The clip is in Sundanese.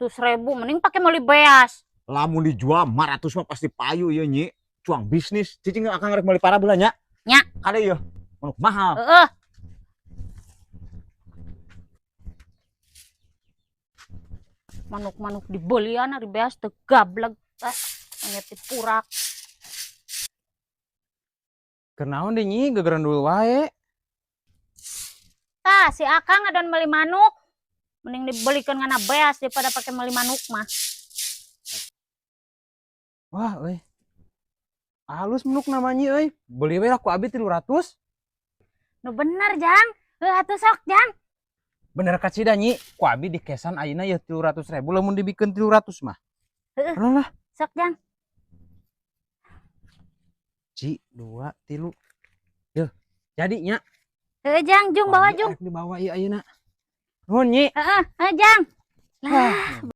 300 ribu, mending pakai meuli beas. Lamun dijual 500 mah pasti payu ieu, Nyi. Cuang bisnis. Cicing, akang rek meuli parab heula nya. Nya. Kade ieu. Manuk mahal. Heeh. Manuk-manuk dibelian ari beas teu gableg. Ah, hanya purak. Kenaon deh, Nyi, gegerendul wae? Tah, si akang ngadon meuli manuk. Mending dibelikan ngana beas daripada pakai meuli manuk mah. Wah, euy. Halus manuk namanya euy. Beli we lah ku abi 300. Nu bener, Jang. Heuh atuh sok, Jang. Bener kacida, Nyi, ku abi dikesan ayeuna ya 300 ribu lamun dibikeun 300 mah. Heeh. Alah lah. Sok, Jang. Ji, dua, tilu. Yeuh, jadi nya. Heuh, Jang, jung bawa Abi jung. arek dibawa ieu ayeuna. Nuhun, Nyi. Heeh, heuh, Jang. Lah. Wah.